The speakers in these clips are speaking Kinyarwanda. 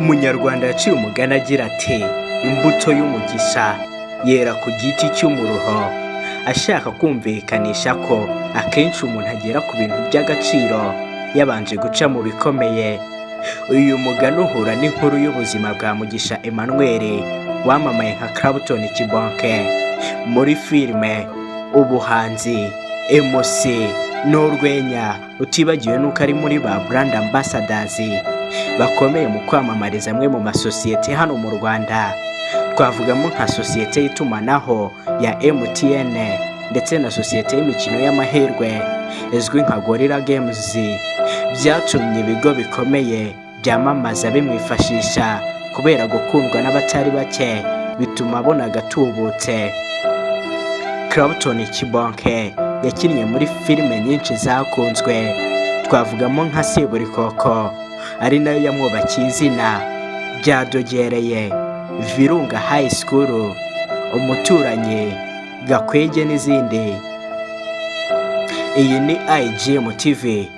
Umunyarwanda yaciye umugani agira ati: "Imbuto y'umugisha yera ku giti cy'umuruho", ashaka kumvikanisha ko akenshi umuntu agera ku bintu by'agaciro yabanje guca mu bikomeye. Uyu mugani uhura n'inkuru y'ubuzima bwa Mugisha Emmanuel wamamaye nka Clapton Kibonke muri filime, ubuhanzi, MC n'urwenya, utibagiwe n'uko ari muri ba brand ambassadors bakomeye mu kwamamariza amwe mu masosiyete hano mu Rwanda. Twavugamo nka sosiyete y'itumanaho ya MTN ndetse na sosiyete y'imikino y'amahirwe izwi nka Gorilla Games. Byatumye ibigo bikomeye byamamaza bimwifashisha kubera gukundwa n'abatari bake, bituma abona agatubutse. Clapton Kibonke yakinnye muri filime nyinshi zakunzwe, twavugamo nka Seburikoko ari nayo yamwubakiye izina, Byadogereye, Virunga High School, Umuturanyi, Gakwege n'izindi. Iyi ni IGM TV,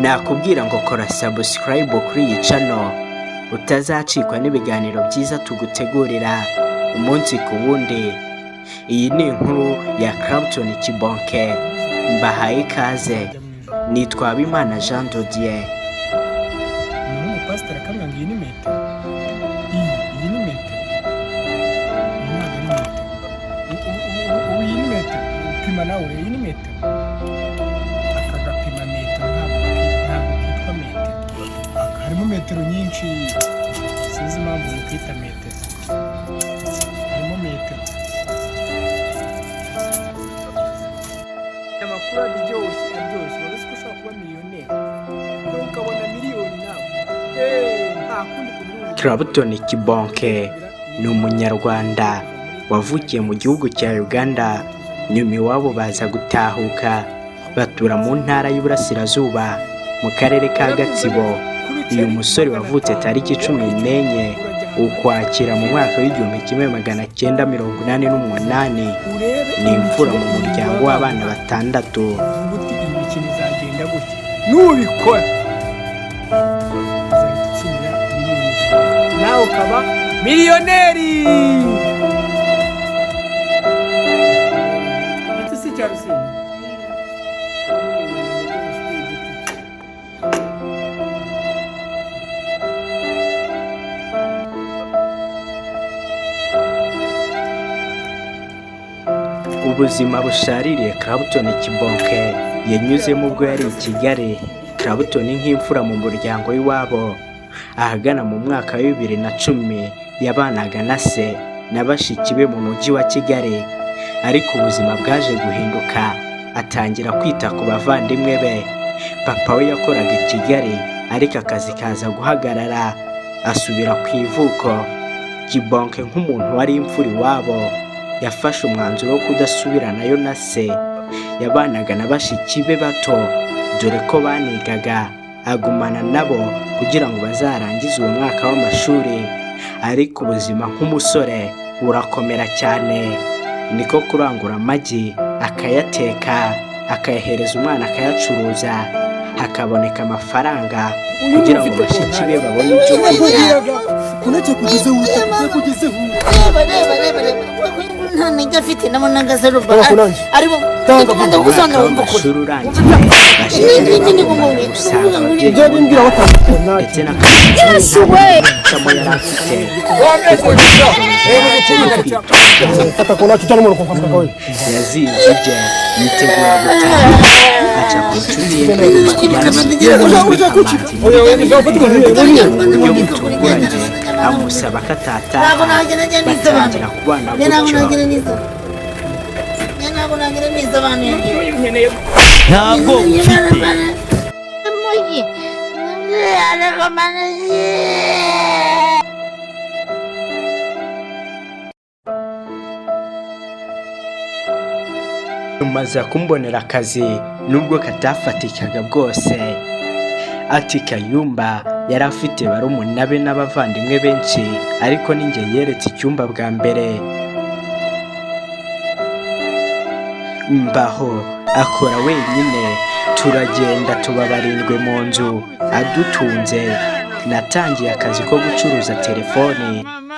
nakubwira ngo kora subscribe kuri iyi channel utazacikwa n'ibiganiro byiza tugutegurira umunsi ku wundi. Iyi ni inkuru ya Clapton Kibonke, mbahaye ikaze, nitwa Habimana Jean Dodier. Umuntu w'umupasiteri akambwira ngo iyi ni metero, iyi ni metero, iyi ntabwo ari metero. Ubu iyi ni metero, upima nawe urebe, iyi ni metero. Aka gapima metero ntabwo kitwa metero. Aka harimo metero nyinshi, sinzi impamvu mukita metero, harimo metero. Amakuru aryoshye aryoshye, wari uzi ko ushobora kuba miliyoneri, ukabona miliyoni nawe? Nta kundi kuntu. Clapton Kibonke ni umunyarwanda wavukiye mu gihugu cya Uganda, nyuma iwabo baza gutahuka batura mu ntara y'Iburasirazuba mu karere ka Gatsibo. Uyu musore wavutse tariki 14 Ukwakira mu mwaka w'1988 ni imfura mu muryango w'abana batandatu. Uvuga uti iyi mikino izagenda gutya, nubikora uzahita utsindira miliyoni zawe nawe ukaba miliyoneri. Igiti si icya Rusine. Ubuzima bushaririye Clapton Kibonke yanyuzemo ubwo yari i Kigali. Clapton nk'imfura mu muryango w'iwabo, ahagana mu mwaka wa 2010 yabanaga na se na bashiki be mu mujyi wa Kigali, ariko ubuzima bwaje guhinduka atangira kwita ku bavandimwe be. Papa we yakoraga i Kigali ariko akazi kaza guhagarara, asubira ku ivuko. Kibonke nk'umuntu wari imfura iwabo yafashe umwanzuro wo kudasubiranayo na se. Yabanaga na bashiki be bato dore ko banigaga, agumana nabo kugira ngo bazarangize uwo mwaka w'amashuri, ariko ubuzima nk'umusore burakomera cyane, niko kurangura amagi akayateka akayahereza umwana akayacuruza, hakaboneka amafaranga kugira ngo bashiki be babone ibyo kurya. Kunacyo kugezeho kugezeho. Reba, reba, reba, reba, nta ntege afite, ndabona agaseruba arimo. Tanga. Ndagusanga Umwaka wumva ukuri. w'amashuri urangiye, bashiki be bagombaga gusanga ababyeyi Ibyo mu bimbwira ntara batanga. ndetse n'akazi yari afite kuko nta bushobozi bwo kwitunga. Fata ku nacyo cyangwa umuntu kwa we. Yazinze ibye yitegura gutaha, aca ku nshuti ye Kamanzi mu buryo butunguranye amusaba ko atataha, Ntabwo nagera njya nisobanura. batangira kubana Njye ntabwo gutyo. nagira nisobanura, njye ntabwo nagira nisobanuye. Ntabwo mfite. Mugi ariko manigi. Nyuma aza kumbonera akazi nubwo katafatikaga bwose. Ati Kayumba yari afite barumuna be n'abavandimwe benshi, ariko ninjye yeretse icyumba bwa mbere. Mbaho akora wenyine, turagenda tuba barindwi mu nzu adutunze. Natangiye akazi ko gucuruza telefone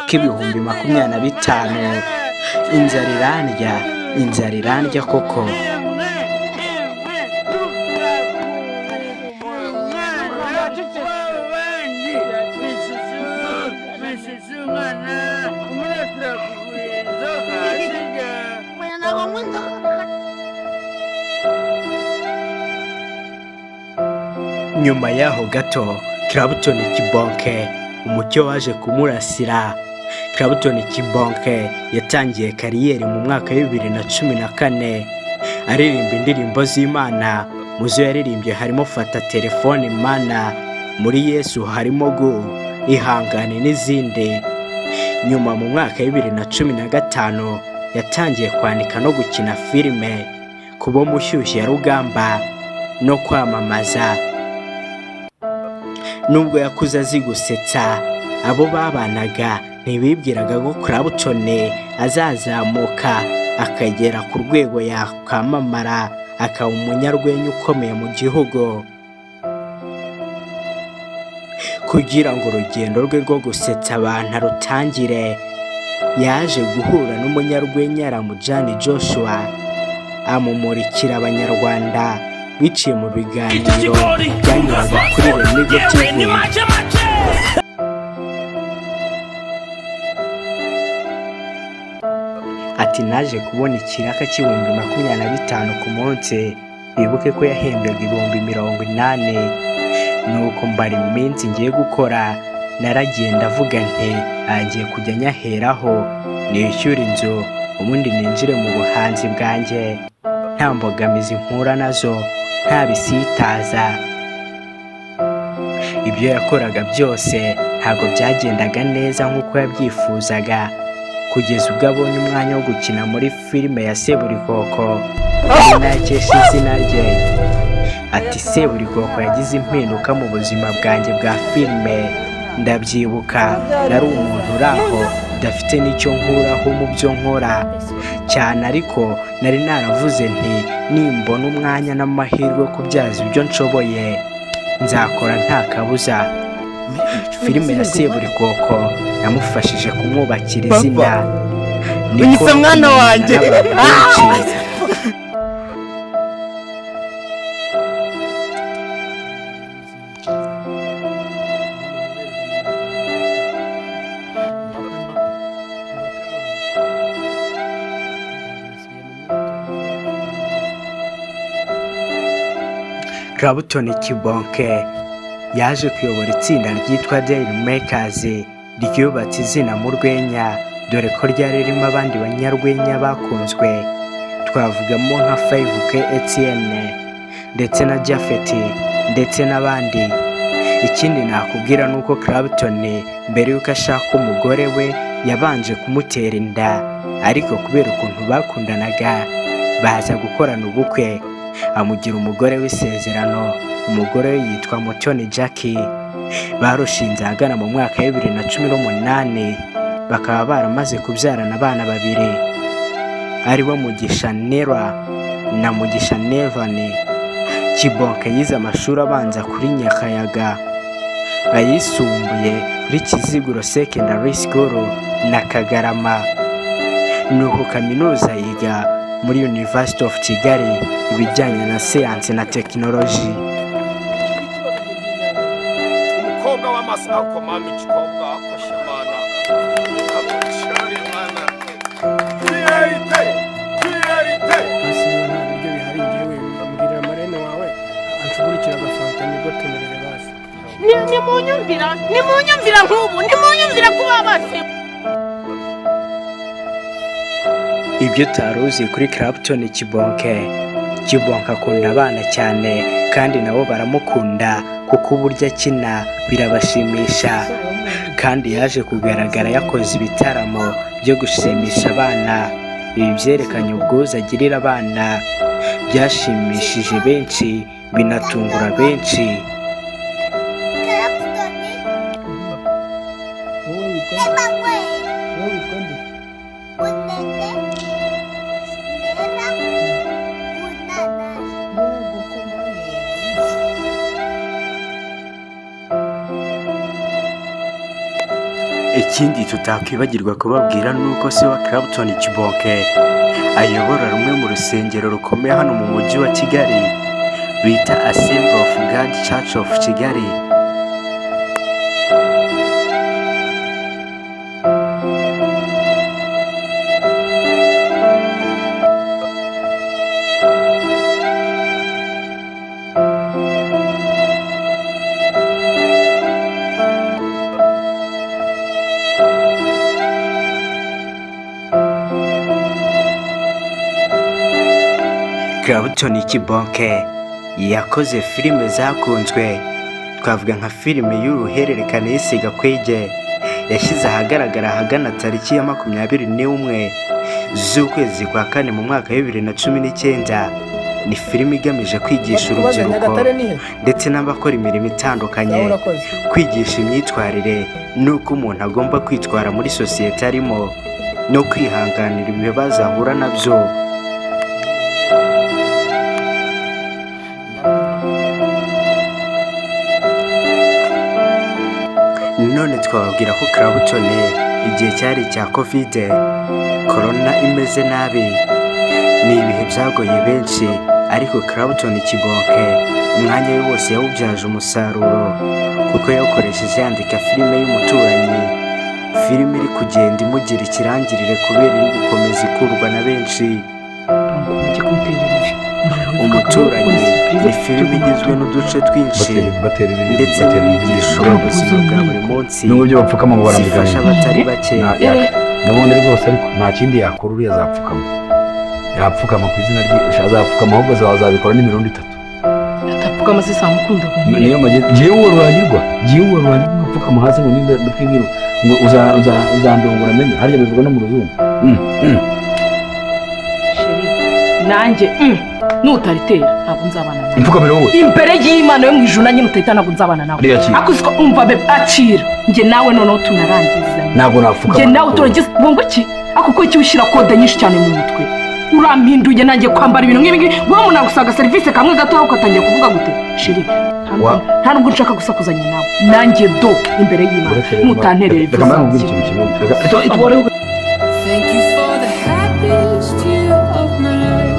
k'25,000, inzara irandya, inzara irandya koko. Ntabwo nywa inzoga. Nyuma yaho gato, Clapton Kibonke umucyo waje kumurasira. Clapton Kibonke yatangiye kariyeri mu mwaka wa 2014 aririmba indirimbo z'Imana. Mu zo yaririmbye harimo Fata Telefone Mana, Muri Yesu Harimo Gu, Ihangane n'izindi. Nyuma mu mwaka wa 2015 yatangiye kwandika no gukina filime, kuba umushyushyarugamba no kwamamaza. Nubwo yakuze azi gusetsa, abo babanaga ntibibwiraga ko Clapton azazamuka akagera ku rwego yakwamamara akaba umunyarwenya ukomeye mu gihugu. Kugira ngo urugendo rwe rwo gusetsa abantu arutangire, yaje guhura n'umunyarwenya Ramjaane Joshua, amumurikira Abanyarwanda biciye mu biganiro byanyuraga kuri Lemigo TV. Ati: "Naje kubona ikiraka cy'25,000 ku munsi." Wibuke ko yahembwaga 80,000. Nuko mbara iminsi ngiye gukora, naragiye ndavuga nti agiye kujya nyaheraho nishyura inzu, ubundi ninjire mu buhanzi bwanjye nta mbogamizi mpura nazo, nta bisitaza. Ibyo yakoraga byose ntabwo byagendaga neza nk'uko yabyifuzaga, kugeza ubwo abonye umwanya wo gukina muri filime ya Seburikoko, ari nayo akesha izina rye. Ati: "Seburikoko yagize impinduka mu buzima bwanjye bwa filime. Ndabyibuka nari umuntu uri aho udafite n'icyo nkuraho mu byo nkora cyane, ariko nari naravuze nti nimbona umwanya n'amahirwe yo kubyaza ibyo nshoboye, nzakora nta kabuza." Filime ya Seburikoko yamufashije kumwubakira izina, niko Unyise mwana wanjye. n'abantu benshi. Clapton Kibonke yaje kuyobora itsinda ryitwa Daily Makers ryubatse izina mu rwenya, dore ko ryari ririmo abandi banyarwenya bakunzwe, twavugamo nka 5K Etienne ndetse na Japhet ndetse n'abandi. Ikindi nakubwira ni uko Clapton mbere y'uko ashaka umugore we yabanje kumutera inda, ariko kubera ukuntu bakundanaga baza gukorana ubukwe, amugira umugore w'isezerano. Umugore we yitwa Mutoni Jackie. Barushinze ahagana mu mwaka wa 2018, bakaba baramaze kubyarana abana babiri, aribo Mugisha Nera na Mugisha Nevani. Kibonke yize amashuri abanza kuri Nyakayaga, ayisumbuye kuri Kiziguro Secondary School na Kagarama, nuko kaminuza yiga muri University of Kigali ibijyanye na siyansi na tekinoloji. Umukobwa w'amaso akomama igikobwa akosha imana akoshora imana fiyerite fiyerite. Hasi niba nta biryo bihari, ngewe mbwirira marene wawe anshugurikira agafanta nibwo tumerere basi. Nimunyumvira, nimunyumvira nk'ubu, nimunyumvira kuba base. Ibyo utari uzi kuri Clapton Kibonke: Kibonke akunda abana cyane kandi nabo baramukunda, kuko uburyo akina birabashimisha. Kandi yaje kugaragara yakoze ibitaramo byo gushimisha abana. Ibi byerekanye ubwuzu agirira abana, byashimishije benshi binatungura benshi. Wowe witwa nde? Wowe witwa nde? Yego ko mana. Ikindi tutakwibagirwa kubabwira ni uko se wa Clapton Kibonke ayobora rumwe mu rusengero rukomeye hano mu mujyi wa Kigali bita Assembly of God Church of Kigali. Clapton Kibonke yakoze filime zakunzwe, twavuga nka filime y'uruhererekane yise Gakwege yashyize ahagaragara ahagana tariki ya 21 z'ukwezi kwa kane mu mwaka wa 2019. Ni filime igamije kwigisha Kubaza urubyiruko Nyagatare ni he? ndetse n'abakora imirimo itandukanye, Nawe urakoze. kwigisha imyitwarire n'uko umuntu agomba kwitwara muri sosiyete arimo no kwihanganira ibibazo ahura nabyo. None twababwira ko Clapton igihe cyari icya Covid, Corona imeze nabi, ni ibihe byagoye benshi, ariko Clapton Kibonke umwanya we wose yawubyaje umusaruro kuko yawukoresheje yandika filime y'umuturanyi, filime iri kugenda imugira ikirangirire kubera iri gukomeza ikurwa na benshi. Mujye kumutera ivi. Umuturanyi ni filime igizwe n'uduce twinshi Batera ibiri ndetse batera n'inyigisho mu buzima bwa buri munsi n'uburyo bapfukama ngo zifasha barambikanye. abatari bake. N'ubundi rwose ariko nta kindi yakora, uriya azapfukama, yapfukama ku izina rye, azapfukama, ahubwo azabikora n'imirundi itatu. Atapfukama se samukunda? Niyo mageze ngewe uwo rurangirwa, ngewe uwo rurangirwa apfukama hasi ngo ninde ndakibwira ngo uzandongora amenye harya bivuga no mu ruzungu. Chéri, nanjye nutaritera ntabwo nzabana nawe. Impfukamire wowe. Imbere y'Imana yo mu ijuru, nanjye nutahita ntabwo nzabana nawe. Ariya akira. Ariko uziko umva bébé, akira, njye nawe noneho tunarangizanya. Ntabwo napfukama. Njye nawe turangiza. Wumva iki? Ako ko iki ushyira kode nyinshi cyane mu mutwe, urampinduye. Nanjye kwambara ibintu nk'ibi ngibi, wowe umuntu agusanga serivisi kamwe gato ugatangira kuvuga gute? Chéri, nta nubwo nshaka gusakuzanya nawe. Nanjye do imbere y'Imana, nutanterera Reka mbanze nkubwire ikintu kimwe. Reka itware. Thank you for the happiest year of my life.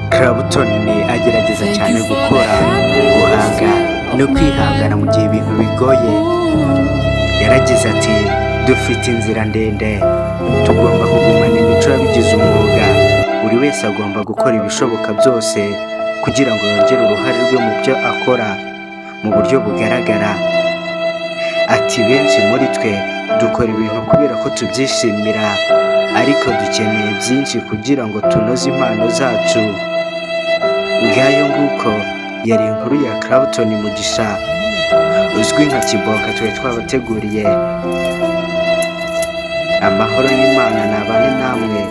Clapton agerageza cyane gukora, guhanga no kwihangana mu gihe ibintu bigoye. Yaragize ati: "Dufite inzira ndende, tugomba kugumana imico yabigize umwuga. Buri wese agomba gukora ibishoboka byose kugira ngo yongere uruhare rwe mu byo akora mu buryo bugaragara." Ati: "Benshi muri twe dukora ibintu kubera ko tubyishimira, ariko dukeneye byinshi kugira ngo tunoze impano zacu." Ngayo nguko, yari inkuru ya Clapton Mugisha uzwi nka Kibonke twari twabateguriye. Amahoro y'Imana nabane namwe.